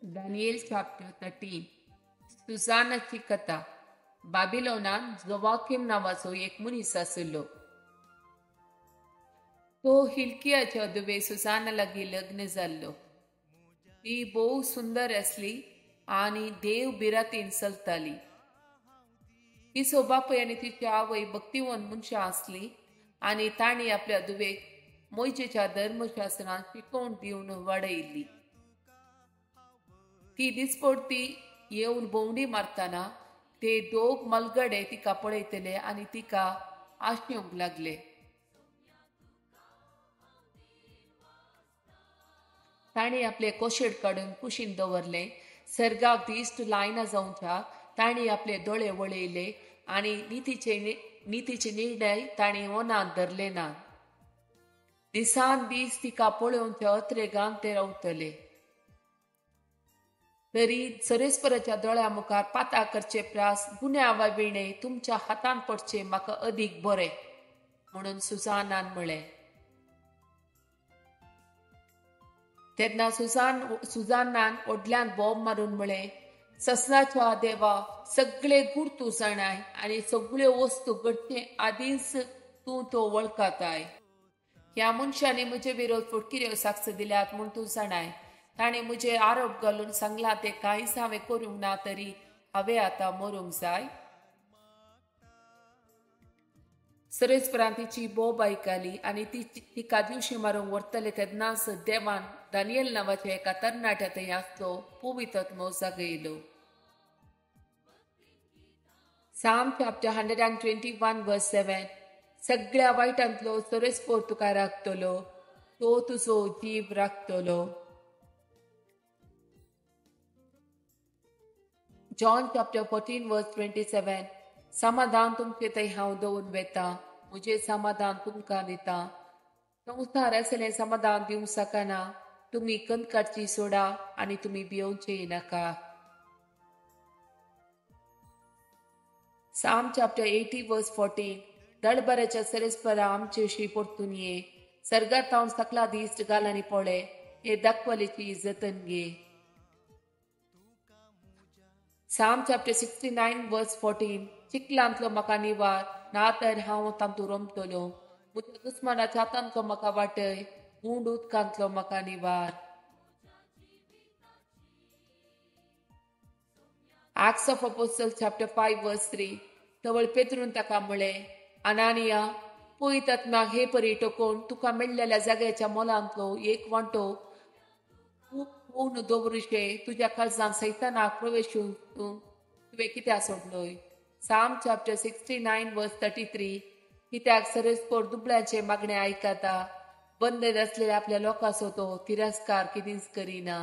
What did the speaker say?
Daniel chapter 13. सुजानाची कथा. बाबिलोनान जोवाकीम नांवाचो एक मनीस आशिल्लो. तो हिल्कियाच्या दुवे सुजाना लागीं लग्न जाल्लो. ती भोव सुंदर आसली आनी देव बिरातीन चलताली. तिचो बापूय आनी तिची आवय भक्तिवंत मनशां आसली आनी तांणी आपल्या दुवेक मोयजेच्या धर्मशास्त्रांत शिकोवण दिवन वाडयल्ली. ती दिसपडती येवन भोंवडी मारतना ते दोग मलगडे तिका पळयतले आनी तिका आशेवंक लागले. तांणी आपले कोशेड काडून कुशीन दवरले. सर्गाक दिश्ट लायना जावच्या तांणी आपले दोळे वळयले आनी नितीचे निर्णय तांणी मनांत धरले ना. दिसान दीस तिका पळोवच्या अत्रेगांत ते रावतले. तरी सरेस्पराच्या दोळ्या मुखार पाता करचे प्रास गुन्यांवा विणे तुमच्या हातान पडचे म्हाका अदीक बरें म्हणून सुजानान म्हळें. तेन्ना सुजानान व्हडल्यान बोब मारून म्हळें, ससनाच्या देवा, सगळे गूढ तूं जाणाय आनी सगळ्यो वस्तू घडचे आदींच तूं तो वळखताय. ह्या मनशांनी म्हजे विरोध फटकिऱ्यो साक्ष दिल्यात म्हूण तूं जाणाय. ताणें म्हजे आरोप घालून सांगलां तें कांयच हांवें करूंक ना, तरी हांवें आतां मरूंक जाय. सरेस्परान तिची बोब आयकली आनी ती तिका दिवशी मारूंक व्हरतले तेन्नाच देवान दानियल नांवाच्या एका तरणाट्या थंय आसलो पवित्र जागयलो. Psalm chapter 121 verse 7. सगळ्या वायटांतलो सरेस्पर तुका राखतलो, तो तुजो जीव राखतलो. John chapter 14 verse 27. समाधान तुमचे थंय हांव दवरून वेता, म्हजें समाधान तुमकां दिता. संवसार असलें समाधान दिवंक शकना. तुमी कंत काडची सोडा आनी तुमी भियोवचें नाका. Psalm chapter 80 verse 14. दळबराच्या सरेस्परा आमचे परतून ये, सर्गात हांव सकला दीस घाल आनी पळय, हे दाखवलेची जतन घे. Psalm chapter 69 verse 14. चिखलांतलो म्हाका निवार, ना तर हांव तांतू रोमतलो. म्हज्या दुस्मानाच्या हातांतलो म्हाका वाटय, गूंड उदकांतलो म्हाका निवार. Acts of Apostle chapter 5 verse 3. तवळ पेत्रून ताका म्हळें, अनानिया, पळयत आत्म्याक हे परी टोकोवन तुका मेळ्ळेल्या जाग्याच्या मोलांतलो एक वांटो पोवन दवरुशे तुज्या काळजान सैतानाक प्रवेश तुवें कित्याक सोडलोय. Psalm chapter 69 verse 33. कित्याक सरेस्पर दुबळ्यांचे मागणे आयकता, बंदन आसलेल्या आपल्या लोकांचो तो तिरस्कार कितेंच करिना.